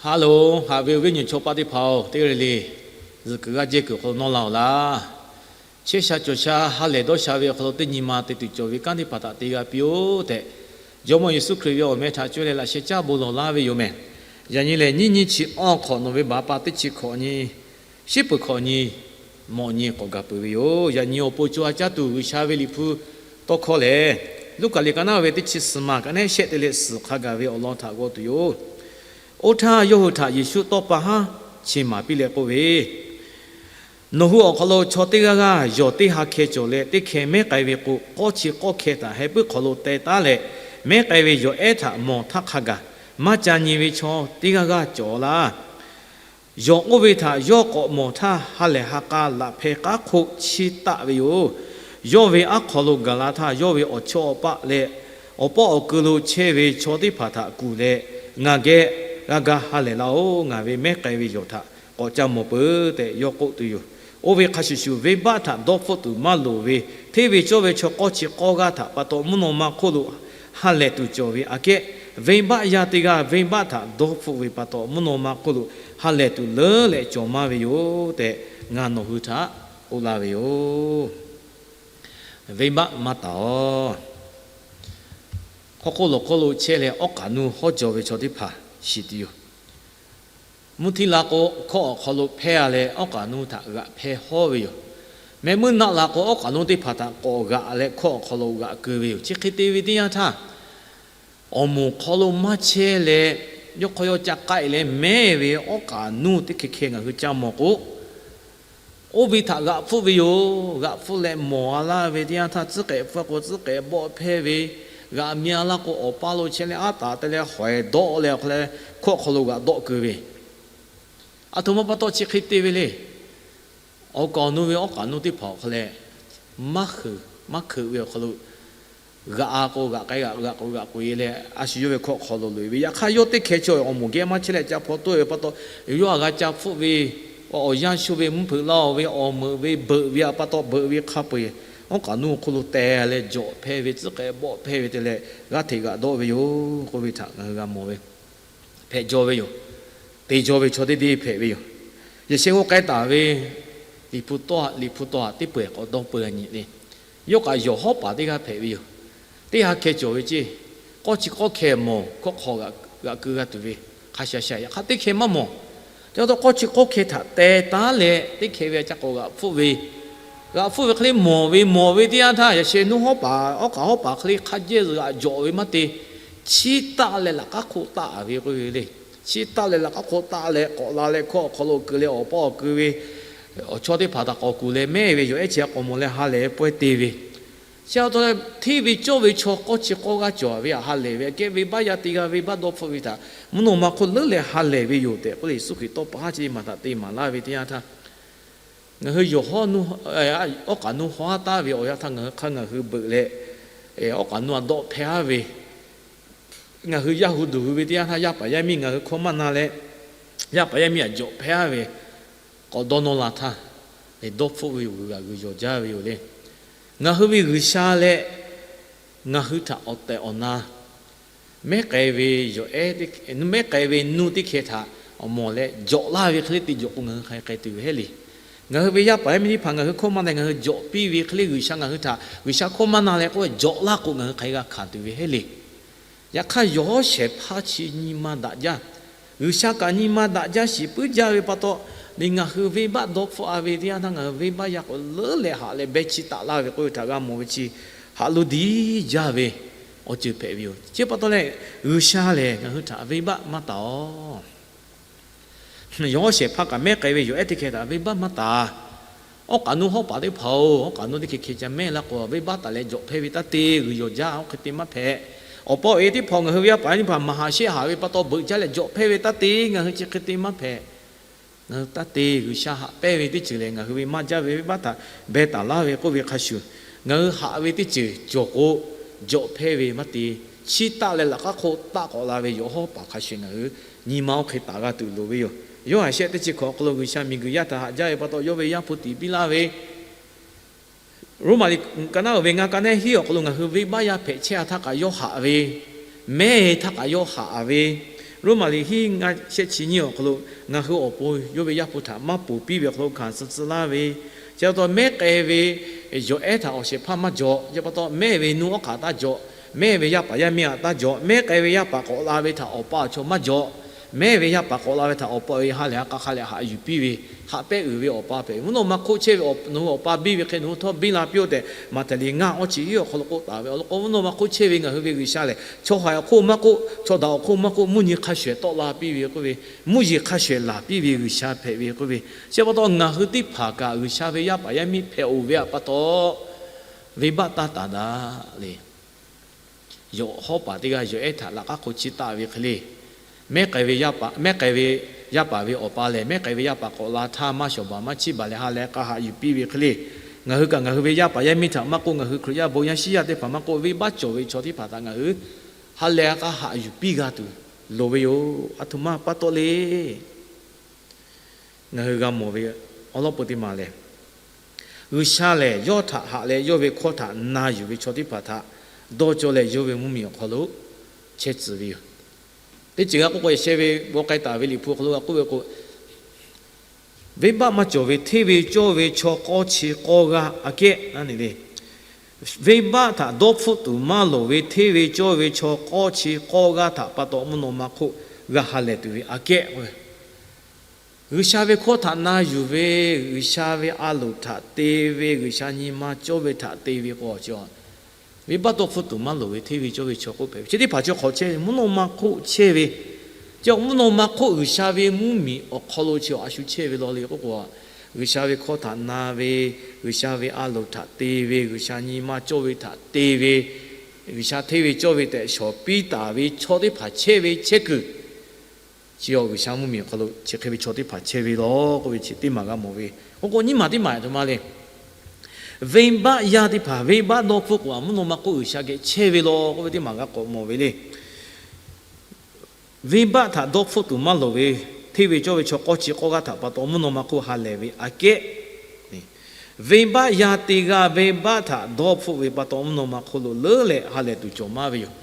Ha loˬ, haꞈ ve awˬ viˉ awˬ nyi chaw paˆ teˇ hpaˍ-oˬ, teˇ g'aˇ le le zuhꞈ kuiˬ g'aˇ jehˇ kuiˬ awˬ hk'aw lo nawˇ la-oˬ laˇ. Chehˇ sha cawˬ sha ha lehˬ dawˇ sha ve awˬ hk'aw lo teˇ nyi ma te tuˬ cawˬ ve kanˉ teˇ hpaˍ htaꞈ te g'a piˇ-oˆ tehꞈ, Jawˇmawˇ Yeˍsuˆ Hkriꞈ ve awˬ meh htaꞈ cawehˇ leh laꞈ sheh caˇ bon lawˬ laˇ ve yoˬ mehˬ. Yaꞈ nyi lehˬ, nyiˇ nyiˇ chi awˇ hk'awꞈ nawˬ ve baˬ pa teˇ chi hkawꞈ nyi, shiˉ peuˬ hkawꞈ nyi, mawꞈ nyi k'awꞈ gaˬ peuˬ ve yoˬ. Yaꞈ nyi awˬ pon co ha caˇ tuˬ G'uiˬsha ve Liꞈ hpu tawˇ hkawˇ lehˬ, Luˉkaꞈ liꞈ ka naˉ ve teˇ chi suhˍ maˬ ka nehˉ shehˆ te leh suhˍ hk'a gaˬ ve awˬ lawn htaꞈ g'aw tuˬ yoˬ. Oˇ htaˇ, yawˇ hui htaꞈ Yeˍsuˆ tawˇ pa haˉ chi maˍ piˇ leh k'oˆ ve, Nawˬ hui awˬ hk'aw lo chaw teˇ g'aˇ g'aˇ yawˬ teˇ ha hkeh cawˬ leh teˇ hkeh mehˉ k'ai ve k'o, k'awˇ chi k'awˇ hkeh htaꞈ heh puiˉ hk'aw lo teh taˉ leh, mehˉ k'ai ve yawˬ ehˉ htaꞈ mawˬ htaˇ hk'a gaˬ maˇ ca nyi ve chaw teˇ g'aˇ g'aˇ cawˬ laˇ. Yawˬ oˇ ve htaꞈ yawˇ k'awꞈ mawˬ htaˇ, ha lehˬ ha k'a laꞈ hpeh k'aˉ hk'oˆ chiˇ taˆ ve yoˬ. Yawˇ ve aˉ hk'aw lo gaˬ la htaˇ, yawˇ ve awˬ chawˇ awˬ paˆ leh awˬ pawˆ awˬ keu lo chehˇ ve chaw teˇ hpaˍ htaꞈ kuˬ leh, Ngaˬ geh g'a ga ha lehˬ laˇ-oˆ. Ngaˬ ve mehˉ k'ai ve yawˬ htaꞈ k'awꞈ ca mawˬ peuˬ tehꞈ yawˇ k'oˆ tuˬ yoˬ. Oˇ ve hk'a shuˍ shuˍ, venˇbaˆ htaꞈ dawˇ hpfuhˆ tuˬ maˇ loˍ ve hteˇ ve cawˇ ve chaw k'awˇ chi k'awˇ g'aˇ htaꞈ pa taw, mvuhˇ naw ma hk'oˆ lo ha lehˬ tuˬ cawˬ ve aꞈ kehˉ, venˇbaˆ yaˇ teˇ g'aˇ venˇbaˆ htaꞈ dawˇ hpfuhˆ ve pa taw, mvuhˇ naw ma hk'oˆ lo ha lehˬ tuˬ leuˉ leh cawˬ maˇ ve yoˬ tehꞈ, ngaˬ nawˬ hui htaꞈ k'oˆ laˇ ve yoˬ. Venˇbaˆ maˇ taˍ-oˬ. Hk'aw hk'oˆ lawˬ hk'oˆ lo chehˇ leh awˉ k'aꞈ nuˇ hawˉ jaw ve chaw teˇ hpaˍ shiˍ tuˬ yoˬ. Mvuhˇ htiˇ la k'o, hkawˇ awˬ hk'aw lo hpehˇ-a leh awˉ k'aꞈ nuˇ htaꞈ g'aꞈ hpehˇ hawˉ ve yoˬ. Mehˆ muiˉ naˆ la k'o, awˉ k'aꞈ nuˇ teˇ hpaˍ htaꞈ k'awꞈ g'aꞈ leh hkawˇ awˬ hk'aw lo g'aꞈ keu ve yoˬ. Chi hk'e te ve teˇ yanˇ htaˇ, awˬ moˍ hk'aw lo maˇ chehˇ leh, yawˇ hk'aw yawˇ ca k'ai leh mehˉ ve awˉ k'aꞈ nuˇ teˇ hkeh hkeh ngaˬ hui ca mawˬ k'o, oˇ ve htaꞈ g'aꞈ hpfuhˆ ve yoˬ. G'aꞈ hpfuhˆ leh mawˬ-a laˇ ve teˇ yanˇ htaˇ, tcuhˉ k'ehꞈ hpfuhˆ k'o tcuhˉ k'ehꞈ bawˆ hpehˇ ve, g'aꞈ mi-a laˇ k'o awˬ paˇ lo chehˇ leh aˉ taˍ te leh hawehˍ dawˆ leh awˬ hk'aw leh hkawˇ hk'aw lo g'aꞈ dawˆ keu ve, aˬ htoꞈ ma pa taw chi hk'e te ve le. Awˬ k'aꞈ awˬ nu ve awˉ k'aꞈ nuˇ teˇ hpaˍ awˬ hk'aw leh maˇ hkeuꞈ, maˇ hkeuꞈ ve awˬ hk'aw lo g'aꞈ-a k'o g'aꞈ k'ai, g'aꞈ k'ai k'o g'aꞈ k'ai leh, a shu yawˇ ve hkawˇ hk'aw lo loꞈ-e ve. Yaꞈ hk'aˇ yawˇ teˇ hkeh chaw awˬ moˍ geh maˇ chehˇ leh ca hpaw toˆ ve pa taw, yawˇ aꞈ g'a ca hpfuhˆ ve, awˬ yanˇ shu ve mvuhˇ hpeuꞈ laˇ-oˬ ve awˬ meuꞈ ve beuꞈ ve pa taw, beuꞈ ve hk'a peu-eˬ awˉ k'aꞈ nuˇ awˬ hk'oˆ lo teh leh jawꞈ hpehˇ ve, tcuhˉ k'ehꞈ bawˆ hpehˇ ve te leh g'aˇ hteꞈ g'aꞈ dawˆ ve yoˬ k'oˆ ve htaꞈ ngaˬ hui g'a mawˬ ve. Hpehꞈ jaw ve yoˬ. Te jaw ve chaw teˇ deˇ hpehꞈ ve yoˬ. Yaꞈ sheh g'aw k'ai taˍ ve Liꞈ hpu tawˇ, Liꞈ hpu tawˇ htaꞈ teˇ peu-eˬ k'awꞈ dawˇ peu g'a nyi le. Yawˇ kaꞈ yawˬ hawˉ paˍ teˇ g'aˇ hpehꞈ ve yoˬ. Teˇ ha hkeh cawˬ ve ceˇ, k'awˇ chi k'awˇ hkeh mawˬ hkawˇ hk'aw g'aꞈ keu g'a tuˬ ve hk'a sha sha. Yaꞈ hk'aˇ teˇ hkeh maˇ mawˬ. Te pa taw k'awˇ chi k'awˇ hkeh htaꞈ teh taˉ leh teˇ hkeh ve ca k'awꞈ g'aꞈ hpfuhˆ ve, g'aꞈ hpfuhˆ ve hk'e le mawˬ ve, mawˬ ve teˇ yanˇ htaˇ, yaꞈ sheh nuˇ hawˉ paˍ, awˉ k'aꞈ hawˉ paˍ hk'e le hk'a jehˇ zuhꞈ g'aꞈ jawꞈ ve maˇ te, chiˇ taˆ leh laꞈ k'aˉ hk'oˆ taˆ ve k'oˆ ve le. Chiˇ taˆ leh laꞈ k'aˉ hk'oˆ taˆ leh k'awꞈ la leh hkawˇ awˬ hk'aw lo keu leh awˬ paˇ awˬ keu ve awˬ chawˇ teˇ hpaˍ htaꞈ k'awꞈ kuˬ leh mehˉ ve yawˬ ehˉ chi hk'awꞈ mawˬ leh ha lehˬ pawehˇ te ve. Chi pa taw leh hteˇ ve cawˇ ve chaw k'awˇ chi k'awˇ g'aˇ cawˬ ve htaꞈ ha lehˬ ve aꞈ kehˉ, venˇbaˆ yaˇ teˇ g'aˇ venˇbaˆ dawˇ hpfuhˆ ve htaꞈ mvuhˇ naw ma hk'oˆ leuˉ leh ha lehˬ ve yoˬ tehꞈ k'oˆ leh, Yeˍsuˆ Hkriꞈ tawˇ pa haˉ chi maˬ htaꞈ te maˍ laˇ ve teˇ yanˇ htaˇ, ngaˬ hui yawˬ hawˉ nuˇ, awˉ k'aꞈ nuˇ hawˉ haˉ taˍ ve awˬ yanˇ htaˇ ngaˬ hui hk'a ngaˬ hui beuꞈ leh, awˉ k'aꞈ nuˇ a dawˆ hpehˇ haˉ ve, ngaˬ hui yaˇ hui duˬ hui ve teˇ yanˇ htaˇ yaˇ paˍ yaˇ miˇ ngaˬ hui hkawˇ maˇ na leh, yaˇ paˍ yaˇ miˇ aꞈ jawꞈ hpehˇ haˉ ve k'awꞈ dawˇ nawˇ la htaˇ, dawˇ hpfuhˆ ve yoˬ. G'uiˬ g'aꞈ g'uiˬ yawˬ jaˇ ve yoˬ le. Ngaˬ hui ve G'uiˬsha leh ngaˬ hui htaꞈ awˬ tehˬ awˬ na mehˉ k'ai ve yawˬ ehˉ, mehˉ k'ai ve nuˇ teˇ hkeh htaꞈ awˬ mawˬ leh jawꞈ laˇ ve hk'e le te jawꞈ k'o, ngaˬ hui hk'aˬ hk'e k'ai tuˬ ve heˆ le. Ngaˬ hui ve yaˇ paˍ yaˇ miˇ teˇ hpaˍ ngaˬ hui hkawˇ maˇ na, ngaˬ hui jawꞈ piˇ ve hk'e le, G'uiˬsha ngaˬ hui htaꞈ G'uiˬsha hkawˇ maˇ na leh k'oˆ ve jawꞈ laˇ k'o, ngaˬ hui hk'aˬ hk'e g'a hkanˍ tuˬ ve heˆ le. Yaꞈ hk'aˇ, yawˬ hawˉ shehˍ hpaˇ chi nyi ma daꞈ jaˇ. G'uiˬsha kaꞈ nyi ma daꞈ jaˇ shiˍ puiˉ jaˇ ve pa taw, ngaˬ hui venˇbaˆ dawˇ hpfuhˆ-a ve teˇ yanˇ htaˇ, ngaˬ hui venˇbaˆ yaˇ k'awꞈ leuˉ leh haꞈ leh beh chi taˍ laˇ ve k'oˆ ve htaꞈ g'a mawˬ ve chi, haꞈ lo diˇ jaˇ ve awˬ ceuˬ hpehꞈ ve yoˬ. Chi pa taw leh, G'uiˬsha lehˬ ngaˬ hui htaꞈ venˇbaˆ maˇ taˍ-oˬ. Yawˬ hawˉ shehˍ hpaˇ kaꞈ mehˉ k'ai ve yawˬ ehˉ teˇ hkeh htaꞈ venˇbaˆ maˇ taˍ. Awˉ k'aꞈ nuˇ hawˉ paˍ teˇ hpaˍ-oˬ, awˉ k'aꞈ nuˇ teˇ hkeh hkeh ca mehˉ laˇ k'o, venˇbaˆ taˍ leh jawꞈ hpehˇ ve taˇ te. G'uiˬ yawˬ jaˇ, oˇ hk'e te maˇ hpehꞈ. Awˬ pa awˬ e teˇ hpaˍ ngaˬ hui ve yaˇ paˍ yaˇ miˇ teˇ hpaˍ maˍ haꞈ shehˆ haꞈ ve pa taw, beuꞈ jaˇ leh jawꞈ hpehˇ ve taˇ te. Ngaˬ hui chi hk'e te maˇ hpehꞈ. Ngaˬ hui taˇ te. G'uiˬsha haꞈ pehnˇ ve teˇ ceuˬ lehˬ, ngaˬ hui ve maˇ jaˇ ve venˇbaˆ htaꞈ beh taˍ laˇ ve k'oˆ ve hk'a shuˍ, ngaˬ hui haꞈ ve teˇ ceuˬ cawˬ k'o, jawꞈ hpehˇ ve maˇ te. Chiˇ taˆ leh laꞈ k'aˉ hk'oˆ taˆ k'awꞈ la ve yawˬ hawˉ paˍ hk'a shuˍ ngaˬ hui nyi ma oˇ hk'e taˍ g'a tuˬ loˍ ve yoˬ. Yoˇhanˬ shehˆ teˇ chi hkawꞈ awˬ hk'aw lo G'uiˬsha miˬguiˬ yaˇ htaꞈ haꞈ jaˇ ve pa taw, yawˇ ve Yaˇ hpu tiˍ piˇ laˇ ve, Roˉmaꞈ liꞈ ka naˉ uˍ ve ngaˇ ka naˉ hiˉ awˬ hk'aw lo ngaˬ hui venˇbaˆ yaˇ hpehꞈ chehˇ-a htaˇ kaꞈ yawˇ haꞈ ve, mehˉ htaˇ kaꞈ yawˇ haꞈ ve, Roˉmaꞈ liꞈ hiˉ ngaˇ shehˆ chi nyiˇ awˬ hk'aw lo, ngaˬ hui awˬ pon yawˇ ve Yaˇ hpu htaꞈ maˇ ponˬ piˇ ve awˬ hk'aw lo hkanˍ suh tcuh laˇ ve, chi pa taw mehˉ k'ai ve yawˬ ehˉ htaꞈ awˬ shehˍ hpaˇ maˇ jawꞈ. Chi pa taw mehˉ ve nuˇ awˉ hk'aꞈ taˇ jawꞈ, mehˉ ve yaˇ paˍ yaˇ miˇ htaꞈ taˇ jawꞈ, mehˉ k'ai ve yaˇ paˍ k'awꞈ la ve htaꞈ awˬ pa awˬ chawˇ maˇ jawꞈ. Mehˉ ve yaˇ paˍ k'awꞈ la ve htaꞈ awˬ pa ve ha lehˬ ha k'a ha lehˬ haꞈ yuˬ piˇ ve, haꞈ pehˉ uiˍ ve awˬ pa hpehꞈ ve. Mvuhˇ naw ma hk'oˆ chehˇ ve nawˬ hui awˬ pa biˇ ve hk'e nawˬ hui htawˇ biˇ la piˇ-oˆ tehꞈ, Maꞈhtehˍ liꞈ ngaˇ awˇ chi hiˉ awˬ hk'aw lo k'oˆ taˍ ve. Awˬ lawn k'o, mvuhˇ naw ma hk'oˆ chehˇ ve ngaˬ hui ve G'uiˬsha lehˬ, chaw haiˬ awˬ hk'oˆ maˇ k'oˆ, chaw daꞈ awˬ hk'oˆ maˇ k'oˆ, mvuhˇ nyi hk'a shuˍ shuˍ tawˆ la piˇ ve k'oˆ ve, mvuhˇ yeˬ hk'a shuˍ shuˍ laˬ piˇ ve G'uiˬsha hpehꞈ ve k'oˆ ve. Chi pa taw ngaˬ hui teˇ hpaˍ kaꞈ G'uiˬsha ve yaˇ paˍ yaˇ miˇ hpehꞈ-oˬ ve pa taw, venˇbaˆ taˇ taˍ daꞈ le. Yawˬ hawˉ paˍ teˇ g'aˇ yawˬ ehˉ htaꞈ laꞈ k'aˉ hk'aw chiˇ taˆ ve hk'e le, mehˉ k'ai ve yaˇ paˍ ve awˬ pa lehˬ, mehˉ k'ai ve yaˇ paˍ k'awꞈ la htaˇ maˇ shawˍ baˬ maˇ chiˇ baˬ leh ha lehˬ k'a haꞈ yuˬ piˇ ve hk'e le, ngaˬ hui kaꞈ ngaˬ hui ve yaˇ paˍ yaˇ miˇ htaꞈ maˇ k'oˆ, ngaˬ hui Hkriꞈ yaˇ bon yaˇ shiˉ yaˇ teˇ hpaˍ maˇ k'oˆ, venˇbaˆ cawˬ ve chaw teˇ hpaˍ htaꞈ ngaˬ hui ha lehˬ k'a haꞈ yuˬ piˇ g'a tuˬ loˍ ve yoˬ. Aˬ htoꞈ ma pa taw le. Ngaˬ hui g'a mawˬ ve awˬ lawn peu teˇ maˬ lehˬ, G'uiˬsha lehˬ yawˇ htaꞈ haꞈ leh yawˇ ve hkawˇ htaꞈ na yuˬ ve chaw teˇ hpaˍ htaꞈ dawˇ cawˇ leh yawˇ ve mvuhˇmiˬ awˬ hk'aw lo chehˇ tcuh ve yoˬ. Teˇ ceuˬ g'a k'oˆ k'o, sheh ve g'aw k'ai taˍ ve Liꞈ hpu awˬ hk'aw lo g'a k'oˆ ve k'o, venˇbaˆ maˇ cawˬ ve hteˇ ve cawˇ ve chaw k'awˇ chi k'awˇ g'aˇ aꞈ kehˉ na ne le. Venˇbaˆ htaꞈ dawˇ hpfuhˆ tuˬ maˇ loˍ ve hteˇ ve cawˇ ve chaw k'awˇ chi k'awˇ g'aˇ htaꞈ pa taw mvuhˇ naw ma hk'oˆ g'a ha lehˬ tuˬ ve aꞈ kehˉ k'o, G'uiˬsha ve hkawˇ htaꞈ na yuˬ ve, G'uiˬsha ve a loˍ htaꞈ te ve, G'uiˬsha nyi ma cawˇ ve htaꞈ te ve k'o, venˇbaˆ dawˇ hpfuhˆ tuˬ maˇ loˍ ve hteˇ ve cawˇ ve chaw k'oˆ hpehꞈ ve. Chi teˇ hpaˍ chi hk'awꞈ chehˇ ve, mvuhˇ naw ma hk'oˆ chehˇ ve, chi mvuhˇ naw ma hk'oˆ G'uiˬsha ve mvuhˇmiˬ awˬ hk'aw lo chi a shu chehˇ ve law le k'oˆ k'o, G'uiˬsha ve hkawˇ htaꞈ na ve, G'uiˬsha ve a loˍ htaꞈ te ve, G'uiˬsha nyi ma cawˇ ve htaꞈ te ve, G'uiˬsha hteˇ ve cawˇ ve tehꞈ shawˍ piˇ taˍ ve chaw teˇ hpaˍ chehˇ ve chehˇ kuiˬ, chi awˬ G'uiˬsha mvuhˇmiˬ awˬ hk'aw lo chi hk'e ve chaw teˇ hpaˍ chehˇ ve law k'oˆ ve chi teˇ maˬ g'a mawˬ ve. K'o k'o nyiˇ maˬ teˇ maˬ aˬ htoꞈ ma le. Venˇbaˆ yaˇ teˇ hpaˍ venˇbaˆ dawˇ hpfuhˆ k'o, a mvuhˇ naw ma hk'oˆ G'uiˬsha geh chehˇ ve law k'oˆ ve teˇ maˬ g'a k'awꞈ mawˬ ve le. Venˇbaˆ htaꞈ dawˇ hpfuhˆ tuˬ maˇ loˍ ve hteˇ ve cawˇ ve chaw k'awˇ chi k'awˇ g'aˇ htaꞈ pa taw mvuhˇ naw ma hk'oˆ ha lehˬ ve aꞈ kehˉ, venˇbaˆ yaˇ teˇ g'aˇ venˇbaˆ htaꞈ dawˇ hpfuhˆ ve pa taw mvuhˇ naw ma hk'oˆ lo leuˉ leh ha lehˬ tuˬ cawˬ maˇ ve yoˬ.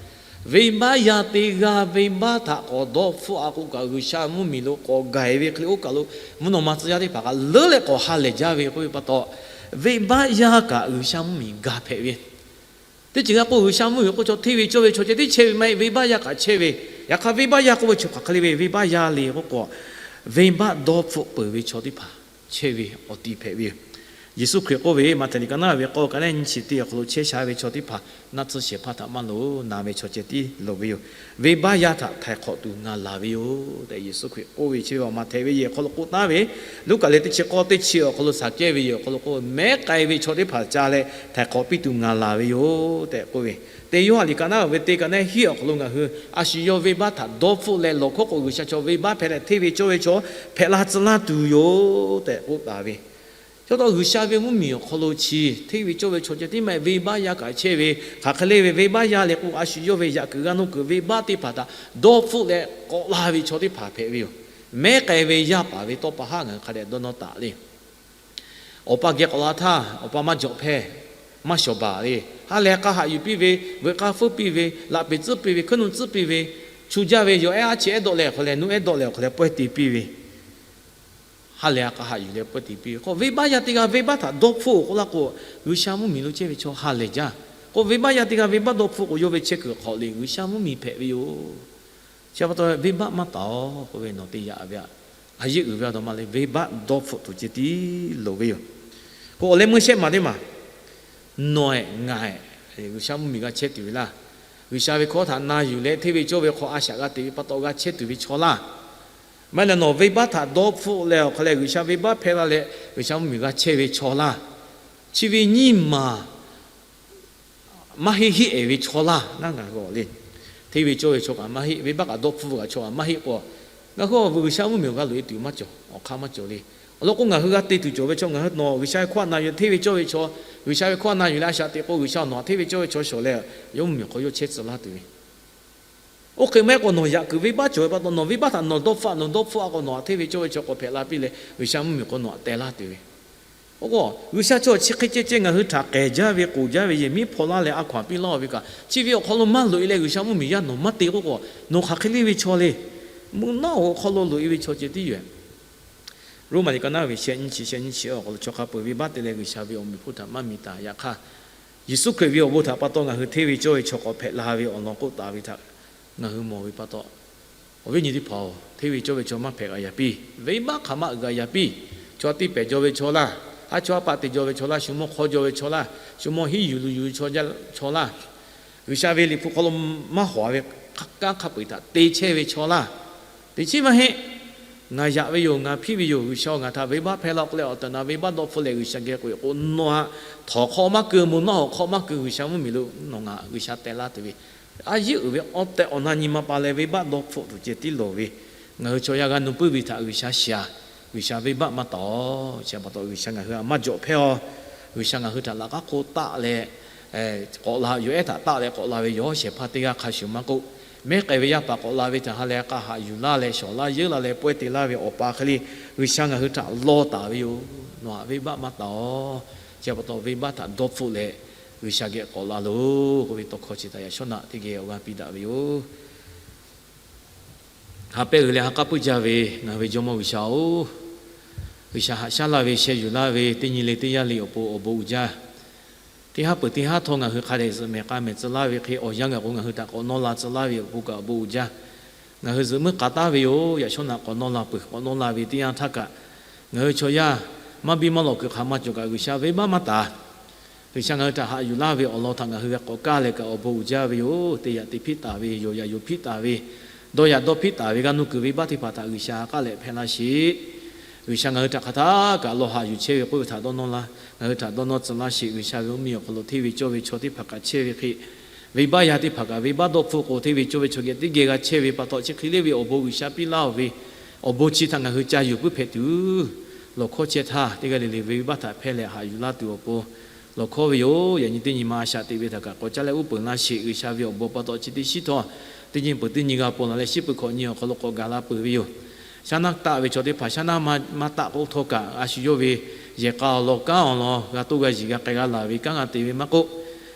Venˇbaˆ yaˇ teˇ g'aˇ venˇbaˆ htaꞈ k'awꞈ dawˇ hpfuhˆ a k'o kaꞈ, G'uiˬsha mvuhˇmiˬ lo k'awꞈ gaˬ ve hk'e le oˇ kaˬ lo mvuhˇ naw ma tcuh yaˇ teˇ hpaˍ kaꞈ leuˉ leh k'awꞈ ha lehˬ jaˇ ve k'oˆ ve pa taw, venˇbaˆ yaˇ kaꞈ G'uiˬsha mvuhˇmiˬ gaˬ hpehꞈ ve. Teˇ ceuˬ g'a k'o, G'uiˬsha mvuhˇmiˬ k'oˆ chaw hteˇ ve cawˇ ve chaw ceh tiˉ chehˇ ve maˇ heˆ, venˇbaˆ yaˇ kaꞈ chehˇ ve. Yaꞈ hk'aˇ venˇbaˆ yaˇ k'oˆ ve chi hk'aˬ hk'e le ve, venˇbaˆ yaˇ le k'oˆ k'o, venˇbaˆ dawˇ hpfuhˆ peuˬ ve chaw teˇ hpaˍ chehˇ ve awˬ ti hpehꞈ ve yoˬ. Yeˍsuˆ Hkriꞈ k'oˆ ve, Maꞈhtehˍ liꞈ ka naˉ ve k'awˇ ka naˉ nyi chi teˇ awˬ hk'aw lo chehˇ sha ve chaw teˇ hpaˍ naˆ tsuhˇ shehˍ hpaˇ htaꞈ maˇ loˍ, na ve chaw ceh tiˉ loˍ ve yoˬ. Venˇbaˆ yaˇ htaꞈ htaiˍ hk'awꞈ tuˬ ngaˬ laˬ ve yoˬ tehꞈ Yeˍsuˆ Hkriꞈ k'oˆ ve chi ve Maꞈhtehˍ ve yehˬ awˬ hk'aw lo k'oˆ taˉ ve. Luˉkaꞈ lehˬ teˇ chi k'awˇ teˇ chi awˬ hk'aw lo Saˍkehˇ ve yehˬ awˬ hk'aw lo k'oˆ ve, mehˉ k'ai ve chaw teˇ hpaˍ ca leh htaiˍ hk'awꞈ piˇ tuˬ ngaˬ laˬ ve yoˬ tehꞈ k'oˆ ve. Teˇ Yoˇhanˬ liꞈ ka naˉ ve teˇ ka naˉ hiˉ awˬ hk'aw lo ngaˬ hui a shu yawˇ venˇbaˆ htaꞈ dawˇ hpfuhˆ leh lawˬ hkawˇ k'o, G'uiˬsha chaw venˇbaˆ hpehꞈ leh hteˇ ve cawˇ ve chaw hpehꞈ la tcuh laˇ tuˬ yoˬ tehꞈ k'oˆ taˍ ve. Chi pa taw G'uiˬsha ve mvuhˇmiˬ awˬ hk'aw lo chi hteˇ ve cawˇ ve chaw ceh tiˉ maˇ heˆ, venˇbaˆ yaˇ kaꞈ chehˇ ve. Hk'aˬ hk'e le ve venˇbaˆ yaˇ le k'o, a shu yawˇ ve yaꞈ kuiˬ g'a nawˇ kuiˬ venˇbaˆ teˇ hpaˍ htaꞈ dawˇ hpfuhˆ leh k'awꞈ la ve chaw teˇ hpaˍ hpehꞈ ve yoˬ. Mehˉ k'ai ve yaˇ paˍ ve tawˇ pa haˉ ngaˬ hui hk'a dehꞈ dawˇ nawˇ taˍ le. Awˬ pa geh k'awꞈ la htaˇ, awˬ pa maˇ jawꞈ hpehˇ, maˇ shawˍ baˬ le. Ha lehˬ k'a haꞈ yuˬ piˇ ve, veuꞈ k'a feuˉ piˇ ve, laꞈ peˍ tcuhˉ piˇ ve, hkuiˉ nuˆ tcuhˉ piˇ ve, chu jaˇ ve yawˬ ehˉ a chi ehˉ dawˆ leh awˬ hk'aw leh nuˇ ehˉ dawˆ leh awˬ hk'aw leh pawehˇ te piˇ ve, ha lehˬ a k'a haꞈ yuˬ leh pawehˇ te piˇ ve k'o, venˇbaˆ yaˇ teˇ g'aˇ venˇbaˆ htaꞈ dawˇ hpfuhˆ k'oˆ laˇ k'o, G'uiˬsha mvuhˇmiˬ lo chehˇ ve chaw ha lehˬ jaˇ. K'o venˇbaˆ yaˇ teˇ g'aˇ venˇbaˆ dawˇ hpfuhˆ k'o, yawˇ ve chehˇ kuiˬ hk'awꞈ le G'uiˬsha mvuhˇmiˬ hpehꞈ ve yoˬ. Chi pa taw venˇbaˆ maˇ taˍ-oˬ k'oˆ ve nawˬ te yaꞈ ve aꞈ, a yeˆ uiˍ ve a dawˬ ma le, venˇbaˆ dawˇ hpfuhˆ tuˬ ceh tiˉ loˍ ve yoˬ. K'o awˬ leh meuˇ shehˆ maˬ teˇ maˬ, nawˬ-ehˬ ngaˬ-ehˬ G'uiˬsha mvuhˇmiˬ g'a chehˇ tuˬ ve laˇ. G'uiˬsha ve hkawˇ htaꞈ na yuˬ leh hteˇ ve cawˇ ve hk'aw a shaꞈ g'a teꞈ ve pa taw g'a chehˇ tuˬ ve chaw laˇ. Maˇ heˆ leh nawˬ venˇbaˆ htaꞈ dawˇ hpfuhˆ leh awˬ hk'aw leh G'uiˬsha venˇbaˆ hpehˇ laˇ leh G'uiˬsha mvuhˇmiˬ g'a chehˇ ve chaw laˇ. Chi ve nyiˇ maˬ maˇ heˆ heˆ-ehˍ ve chaw laˇ. Naˉ ngaˬ hui le, hteˇ ve cawˇ ve chaw kaꞈ maˇ heˆ, venˇbaˆ kaꞈ dawˇ hpfuhˆ ve kaꞈ chaw kaꞈ maˇ heˆ k'o, ngaˬ hui awˬ vuiˬ G'uiˬsha mvuhˇmiˬ awˬ g'a loꞈ e tuˬ maˇ cawˬ, awˬ hk'aˇ maˇ cawˬ le. Awˬ lawn k'o ngaˬ hui g'a te tuˬ cawˬ ve chaw, ngaˬ hui nawˬ G'uiˬsha ve hkawˇ htaꞈ na yuˬ leh hteˇ ve cawˇ ve chaw, G'uiˬsha ve hkawˇ htaꞈ na yuˬ leh a shaꞈ teꞈ k'o G'uiˬsha nawˬ htaꞈ hteˇ ve cawˇ ve chaw shawˍ leh, yawˇ mvuhˇmiˬ hk'aw yawˇ chehˇ tcuh laˇ tuˬ ve. Oˇ hk'e maˇ heˆ k'o nawˬ yaꞈ kuiˬ venˇbaˆ cawˬ ve pa taw nawˬ venˇbaˆ htaꞈ nawˬ dawˇ hpfuhˆ a, nawˬ dawˇ hpfuhˆ a k'o nawˬ htaꞈ hteˇ ve cawˇ ve chaw k'awꞈ hpehꞈ la piˇ leh G'uiˬsha mvuhˇmiˬ hk'aw nawˬ htaꞈ teh laˇ tuˬ ve. Oˇ k'o, G'uiˬsha chaw chi hk'e ceh ceh ngaˬ hui htaꞈ k'ehˬ jaˇ ve k'oˍ jaˇ ve yehˬ miˉ hpaw laˇ leh a hkaw-anˬ piˇ laˇ ve kaꞈ, chi ve awˬ hk'aw lo maˇ loꞈ e leh G'uiˬsha mvuhˇmiˬ yaˇ nawˬ maˇ te k'oˆ k'o, nawˬ hk'aˬ hk'e le ve chaw le. mvuhˇ naw awˬ hk'aw lo loꞈ e ve chaw ceh tiˉ yoˬ. Roˉmaꞈ liꞈ ka naˉ ve shehˆ nyiˇ chi, shehˆ nyiˇ chi awˬ hk'aw lo chaw hk'a peuˬ venˇbaˆ te leh G'uiˬsha ve awˬ meꞈ hpfuhˇ htaꞈ maˇ mi taˍ. Yaꞈ hk'aˇ, Yeˍsuˆ Hkriꞈ ve awˬ bon htaꞈ pa taw ngaˬ hui hteˇ ve cawˇ ve chaw k'awꞈ hpehꞈ la ve awˬ lawn k'oˆ taˍ ve htaꞈ ngaˬ hui mawˬ ve pa taw, awˬ viˉ nyi teˇ hpaˍ-oˬ, hteˇ ve cawˇ ve chaw maˇ hpehꞈ g'a yaꞈ piˇ. Venˇbaˆ hk'aˬ maˇ uiˍ g'a yaꞈ piˇ. Chaw teˇ pehˍ jaw ve chaw laˇ, a chaw a paˆ te jaw ve chaw laˇ, shu mawˇ hk'aw jaw ve chaw laˇ, shu mawˇ hiˉ yuˬ luˬ yuˬ ve chaw laˇ, G'uiˬsha ve Liꞈ hpu hk'aw lo maˇ hawˍ ve kanˉ hk'a peu-eˬ htaꞈ te chehˇ ve chaw laˇ. Teꞈ chiˉ maˇ heˆ. Ngaˬ yaꞈ ve yoˬ, ngaˬ hpiˇ ve yoˬ, G'uiˬsha-oˬ, ngaˬ htaꞈ venˇbaˆ hpehˇ laˇ k'oˆ leh awˬ tehˬ na venˇbaˆ dawˇ hpfuhˆ leh G'uiˬsha geh k'oꞈ-e k'o, nawˬ htaꞈ htawnˍ hk'aw maˇ keu mvuhˇ naw awˬ hk'aw maˇ keu G'uiˬsha mvuhˇmiˬ lo nawˬ ngaˬ G'uiˬsha teh laˇ tuˬ ve, a yeˉ uiˍ ve awˬ tehˬ awˬ na nyi ma pa leh venˇbaˆ dawˇ hpfuhˆ tuˬ ceh tiˉ lawˬ ve, ngaˬ hui chaw yaˇ g'a nu puiˉ ve htaꞈ G'uiˬsha shiˍ-a. G'uiˬsha venˇbaˆ maˇ taˍ-oˬ. Chi pa taw G'uiˬsha ngaˬ hui htaꞈ maˇ jawꞈ hpehˇ-oˬ. G'uiˬsha ngaˬ hui htaꞈ laꞈ k'aˉ hk'oˆ taˆ leh k'awꞈ la, yawˬ ehˉ htaꞈ taˆ leh k'awꞈ la ve yawˬ shehˍ hpaˇ teˇ g'aˇ hk'a shuˍ maˇ k'oˆ, mehˉ k'ai ve yaˇ paˍ k'awꞈ la ve htaꞈ ha leh k'a haꞈ yuˬ laˇ leh shawˍ laˇ yeunˇ la leh pawehˇ te laˇ ve awˬ pa hk'e le, G'uiˬsha ngaˬ hui htaꞈ law taˍ ve yoˬ. Nawˬ htaꞈ venˇbaˆ maˇ taˍ-oˬ. Chi pa taw venˇbaˆ htaꞈ dawˇ hpfuhˆ leh G'uiˬsha geh k'awꞈ la loˬ k'oˆ ve tawˇ hkawˇ chi htaꞈ yaꞈ shawˉ naꞈ teˇ geh awˬ g'aˇ piˇ daꞈ ve yoˬ. Ha pehˇ uiˍ leh ha k'aˉ puiˉ jaˇ ve ngaˬ ve Jawˇmawˇ G'uiˬsha-oˬ, G'uiˬsha haꞈ shaˉ laˇ ve sheh yuˬ laˇ ve teˇ nyi le teˇ yanˇ le awˬ pon awˬ bon uiˍ jaˇ. Teˇ haˉ peuˬ teˇ haˉ htawˇ ngaˬ hui hk'a dehꞈ zuhꞈ mehˍ k'a mehˍ tcuh laˇ ve hk'e awˬ yanˇ gaˬ k'o ngaˬ hui htaꞈ k'awꞈ nawˇ la tcuh laˇ ve awˬ pon kaꞈ awˬ bon uiˍ jaˇ. Ngaˬ hui zuhꞈ muiˉ k'a taˉ ve yoˬ. Yaꞈ shawˉ naꞈ k'awꞈ nawˇ la peuˬ, k'awꞈ nawˇ la ve teˇ yanˇ htaˇ kaꞈ, ngaˬ hui chaw yaˇ maˇ biˇ maˇ lawꞈ kuiˬ hk'aˬ maˇ cawˬ kaꞈ G'uiˬsha venˇbaˆ maˇ taˍ. G'uiˬsha ngaˬ hui htaꞈ haꞈ yuˬ laˇ ve awˬ lawn htaꞈ ngaˬ hui g'a k'awꞈ kaˇ leh kaꞈ awˬ bon uiˍ jaˇ ve yoˬ. Te yaꞈ te hpiˆ taˍ ve, yonˍ yaꞈ yonˍ hpiˆ taˍ ve, dawˇ yaꞈ dawˇ hpiˆ taˍ ve g'a nuˇ kuiˬ venˇbaˆ teˇ hpaˍ htaꞈ G'uiˬsha ha k'aˉ leh hpehˇ laˇ sheˍ. G'uiˬsha ngaˬ hui htaꞈ hk'aˬ htaˇ kaꞈ lawˬ haꞈ yuˬ chehˇ ve k'oˆ ve htaꞈ dawˇ nawˇ laˇ, ngaˬ hui htaꞈ dawˇ nawˇ tcuh laˇ sheˍ. G'uiˬsha ve mvuhˇmiˬ awˬ hk'aw lo hteˇ ve cawˇ ve chaw teˇ hpaˍ kaꞈ chehˇ ve hk'e, venˇbaˆ yaˇ teˇ hpaˍ kaꞈ venˇbaˆ dawˇ hpfuhˆ k'o hteˇ ve cawˇ ve chaw geh teˇ geh g'a chehˇ ve pa taw chi hk'e le ve awˬ bon G'uiˬsha piˇ laˇ-oˬ ve awˬ bon chi htaꞈ ngaˬ hui ca yuˬ puiˉ hpehꞈ tuˬ, lawˬ hkawˇ chehˇ htaˇ teˇ g'aˇ le le ve venˇbaˆ htaꞈ hpehˇ leh haꞈ yuˬ laˇ tuˬ awˬ pon lawˬ hkawˇ ve yoˬ. Yaꞈ nyi teˇ nyi ma a shaꞈ teꞈ ve htaꞈ kaꞈ k'awꞈ caˉ leh uˉ peunˍ laˇ sheˍ. G'uiˬsha ve awˬ bon pa taw chi teˇ shiˉ htawˇ, teˇ nyi peuˬ teˇ nyi g'a ponˬ laˬ leh shiˉ peuˬ hkawꞈ nyi awˬ hk'aw lo k'awꞈ gaˬ la peuˬ ve yoˬ. Shaˉ naˆ taˆ ve chaw teˇ hpaˍ shaˉ naˆ maˇ taˆ k'o htawˇ kaꞈ a shu yawˇ ve yehˬ k'a awˬ lawn kanˉ awˬ lawn g'a toˇ g'a yiˬ g'a k'ai g'a laˬ ve kanˉ g'a te ve maˇ k'oˆ,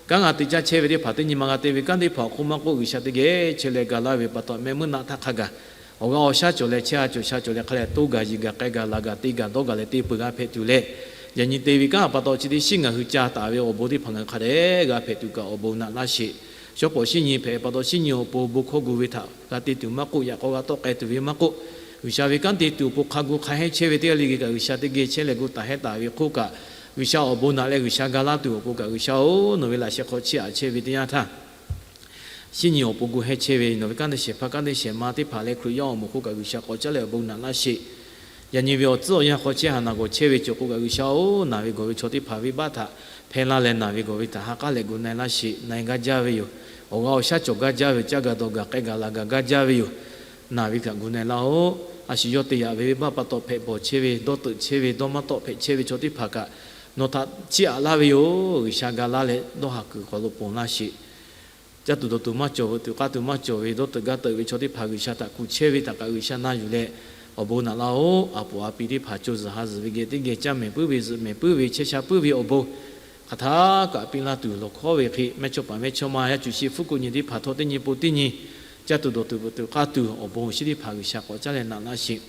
kanˉ g'a te caˇ chehˇ ve teˇ hpaˍ teˇ nyi ma g'a te ve kanˉ teˇ hpaˍ awˬ hk'oˆ maˇ k'oˆ, G'uiˬsha teˇ geh chehˇ leh gaˬ laˇ ve pa taw mehˆ meuˇ naˆ htaˇ hk'a gaˬ awˬ g'a awˬ shaˉ cawˬ leh chehˇ a cawˬ sha cawˬ leh hk'a leh toˇ gaˬ yiˬ gaˬ k'ai gaˬ laˬ gaˬ te gaˬ dawˇ gaˬ leh te peuˬ g'a hpehꞈ tuˬ leh, yaꞈ nyi te ve kanˉ pa taw chi teˇ shiˉ ngaˬ hui ca taˍ ve awˬ bon teˇ hpaˍ ngaˬ hui hk'a dehꞈ g'a hpehꞈ tuˬ kaꞈ awˬ bon naꞈ laˇ sheˍ. Shawˉ pawˍ shiˉ nyi hpehꞈ pa taw shiˉ nyi awˬ pon bon hkawˇ gu ve htaꞈ g'a te tuˬ maˇ k'oˆ, yaꞈ k'aw g'a tawˆ k'ai tuˬ ve maˇ k'oˆ, G'uiˬsha ve kanˉ te tuˬ awˬ pon hk'a gu hk'a hehnˇ chehˇ ve teˇ g'aˇ le geh kaꞈ G'uiˬsha teˇ geh chehˇ leh gu taˍ hehnˇ taˍ ve hk'oˆ kaꞈ, G'uiˬsha awˬ bon naꞈ leh G'uiˬsha ga laˇ tuˬ awˬ pon kaꞈ G'uiˬsha-oˬ, nawˬ ve laꞈ sheh hk'aw chiˇ aꞈ chehˇ ve teˇ yanˇ htaˇ, shiˉ nyi awˬ pon gu hehnˇ chehˇ ve nawˬ ve kanˉ te shehˍ hpaˇ kanˉ te shehˍ ma teˇ hpaˍ leh Hkriꞈ yaˇ awˬ moˍ hk'oˆ kaꞈ G'uiˬsha k'awꞈ caˉ leh awˬ bon naꞈ laˇ sheˍ. Yaꞈ nyi ve awˬ tcuhˉ awˬ yanˇ hk'aw chehˇ ha naˬ gawˬ chehˇ ve cawˬ k'o kaꞈ G'uiˬsha-oˬ, naˬ ve gawˬ ve chaw teˇ hpaˍ venˇbaˆ htaꞈ hpehˇ laˇ leh naˬ ve gawˬ ve htaꞈ ha k'aˉ leh gu na-e laˇ sheˍ. Na-e gaˇ jaˇ ve yoˬ. Awˬ g'a awˬ shaˉ cawˬ gaˇ jaˇ ve yoˬ. Caˇ gaˬ dawˬ gaˬ k'ai gaˬ laˬ gaˬ gaˇ jaˇ ve yoˬ. Naˬ ve htaꞈ gu na-e laˇ-oˆ. A shu yawˇ te yaꞈ ve venˇbaˆ pa taw hpehꞈ bawˬ chehˇ ve, dawˇ teuꞈ chehˇ ve, dawˇ maˇ tawˆ hpehꞈ chehˇ ve chaw teˇ hpaˍ kaꞈ nawˬ htaꞈ chiˇ aꞈ laˇ ve yoˬ. G'uiˬsha ga laˇ leh dawˇ haˍ kuiˬ hk'aw lo ponˬ laˇ sheˍ. Caˇ tuˬ dawˬ tuˬ maˇ cawˬ, veuꞈ tuˬ k'aˇ tuˬ maˇ cawˬ ve, dawˇ teuꞈ gaˇ teuꞈ ve chaw teˇ hpaˍ G'uiˬsha htaꞈ kuˬ chehˇ ve htaꞈ kaꞈ G'uiˬsha na yuˬ leh awˬ bon naꞈ laˇ-oˆ. A poˍ a pi teˇ hpaˍ co zuhˬ ha zuhˬ ve geh teˇ geh caˇ mehˍ puiˉ ve, zuhꞈ mehˍ puiˉ ve, chehˇ sha puiˉ ve awˬ bon hk'aˬ htaˇ kaꞈ piˇ laˇ tuˬ lawˬ hkawˇ ve hk'e, mehˇchawˇ paˍ mehˇchawˇma yaˇ cuˬ shi hpfuhˇ kuˆ nyi teˇ hpaˍ htawˇ teˇ nyi pon teˇ nyi caˇ tuˬ dawˬ tuˬ veuꞈ tuˬ k'aˇ tuˬ awˬ bon awˬ shinˉ teˇ hpaˍ G'uiˬsha k'awꞈ caˉ leh naꞈ laˇ sheˍ.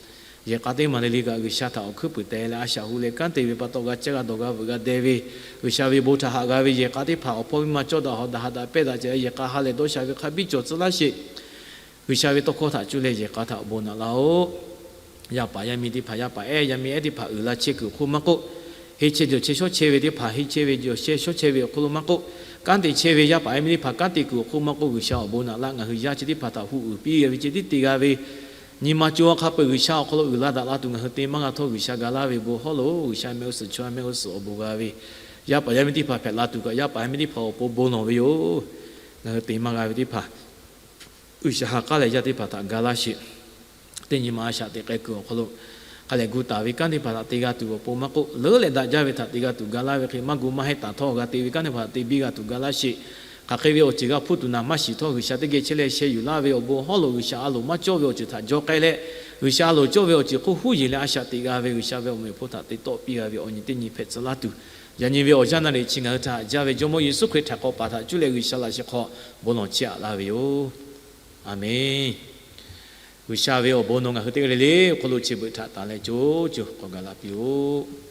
Yehˬ k'a teˇ maˬ le le kaꞈ G'uiˬsha htaꞈ awˬ hkuiˉ puiˍ teh leh a shaꞈ hu leh kanˉ te ve pa taw g'a caˇ g'a dawˬ g'a veuꞈ g'a deh ve, G'uiˬsha ve bon htaꞈ haꞈ g'a ve yehˬ k'a teˇ hpaˍ awˬ hpawˇ miˇ ma cawˇ daꞈ hawꞈ daꞈ haꞈ daꞈ pehˇ daꞈ ce yehˬ k'a ha lehˬ dawˇ sha ve hk'a biˇ cawˬ tcuh laˇ sheˍ. G'uiˬsha ve tawˇ hkawˇ htaꞈ cuˇ leh yehˬ k'a htaꞈ awˬ bon naꞈ laˇ-oˆ. Yaˇ paˍ yaˇ miˇ teˇ hpaˍ yaˇ paˍ ehˉ yaˇ miˇ ehˉ teˇ hpaˍ uiˍ la chehˇ kuiˬ awˬ hk'oˆ maˇ k'oˆ, henˇ chehˇ jawˬ chehˇ shawˉ chehˇ ve teˇ hpaˍ henˇ chehˇ ve jawˬ chehˇ shawˉ chehˇ ve awˬ hk'oˆ lo maˇ k'oˆ, kanˉ te chehˇ ve yaˇ paˍ yaˇ miˇ teˇ hpaˍ kanˉ te kuiˬ awˬ hk'oˆ maˇ k'oˆ, G'uiˬsha awˬ bon naꞈ laˇ. Ngaˬ hui yaˇ chi teˇ hpaˍ htaꞈ hu uiˍ piˇ g'a ve ce tiˉ te g'a ve, nyi ma co hk'a peu-eˬ G'uiˬsha awˬ hk'aw lo uiˍ la daꞈ la tuˬ ngaˬ hui te maˇ g'a htawˇ G'uiˬsha ga laˇ ve bon hawˉ lo G'uiˬsha mehˆ g'uˇ suhˍ chaw mehˆ g'uˇ suhˍ awˬ bon g'a ve, yaˇ paˍ yaˇ miˇ teˇ hpaˍ hpehꞈ la tuˬ kaꞈ yaˇ paˍ yaˇ miˇ teˇ hpaˍ awˬ pon bon lawˬ ve yoˬ. Ngaˬ hui te maˇ g'a ve teˇ hpaˍ G'uiˬsha ha k'aˉ leh yaˇ teˇ hpaˍ htaꞈ ga laˇ sheˍ. Teˇ nyi ma a shaꞈ teꞈ k'ai kuiˬ awˬ hk'aw lo hk'a lehˬ gu taˍ ve kanˉ teˇ hpaˍ htaꞈ te g'a tuˬ awˬ pon maˇ k'oˆ, leuˉ leh daꞈ jaˇ ve htaꞈ te g'a tuˬ ga laˇ ve hk'e maˇ gu maˇ heˆ taˍ htawˇ g'a te ve kanˉ teˇ hpaˍ htaꞈ te biˇ g'a tuˬ ga laˇ sheˍ. Hk'aˬ hk'e ve awˬ ceuˬ g'a hpuˇ tuˬ naˍ maˇ shiˍ htawˇ G'uiˬsha teˇ geh chehˇ leh sheh yuˬ laˇ ve awˬ bon hawˉ lo G'uiˬsha a loˍ maˇ cawˇ ve awˬ ceuˬ htaꞈ jaw k'ai leh, G'uiˬsha a loˍ cawˇ ve awˬ ceuˬ hk'oˆ huˉ yeˬ leh a shaꞈ teꞈ g'a ve G'uiˬsha ve awˬ meꞈ awˬ hponˇ htaꞈ te tawˆ piˇ g'a ve awˬ nyi teˇ nyi hpehꞈ tcuh laˇ tuˬ, yaꞈ nyi ve awˬ yanˇ naˆ riˍ chi ngaˬ hui htaꞈ haꞈ jaˇ ve Jawˇmawˇ Yeˍsuˆ Hkriꞈ htaꞈ k'awꞈ paˍ htaꞈ cuˇ leh G'uiˬsha laꞈ sheh hk'aw bon lawˬ chiˇ aꞈ laˇ ve yoˬ. Aˬmenˍ. G'uiˬsha ve awˬ bon nawˬ ngaˬ hui teˇ g'aˇ le le awˬ hk'aw lo chi beuꞈ htaꞈ tanˍ leh co co k'awꞈ gaˬ la piˇ-oˆ.